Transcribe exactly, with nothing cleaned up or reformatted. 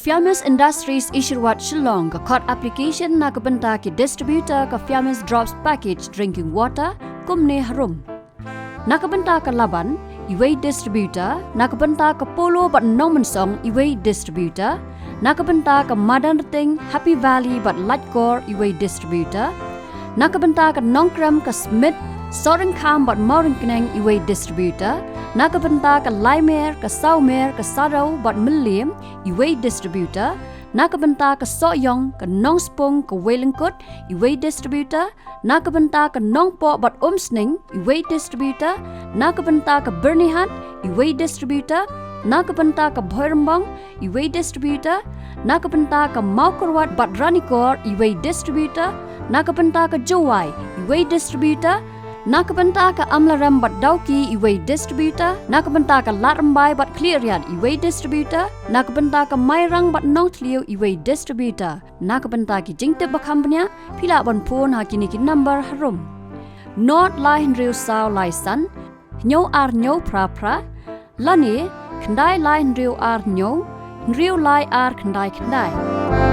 Fiamis Industries Isherwat Shillong ka khot application na ka bynta ki distributor ka Fiamis Drops Package Drinking Water, kumne harum. Na ka bynta ka Laban, iwei distributor, na ka bynta ka Polo bad Nongmensong, iwei distributor, na ka bynta ka Madanrting, Happy Valley bad Laitkor, iwei distributor, na ka bynta ka Nongkrem, ka Smit, Sohryngkham bad Mawryngkneng, iwei distributor, na ka bynta ka Laimer, ka Sawmer, ka Saddew bad Mylliem, iwei distributor, na ka bynta ka Sohiong, ka Nongspung, ka Weilyngkut, iwei distributor, na ka bynta ka Nongpoh bad Umsning, iwei distributor, na ka bynta ka Byrnihat, iwei distributor, na ka bynta ka Bhoirymbong, iwei distributor, na ka bynta ka Mawkyrwat bad Ranikor, iwei distributor, na ka bynta ka Jowai, iwei distributor, na ka bynta ka Amlarem bad Dawki, iwei distributor, na ka bynta ka Ladrymbai bad Khliehriat, iwei distributor, na ka bynta ka Mairang bad Nongthliew, iwei distributor. Na ka bynta ki jingtip ba kham bniah, phi lah ban phone ha kine ki number harum: nod lai hynriew saw lai san, hynñiew ar hynñiew phra phra, lane khyndai lai hynriew ar hynñiew, hynriew lai ar khyndai khyndai.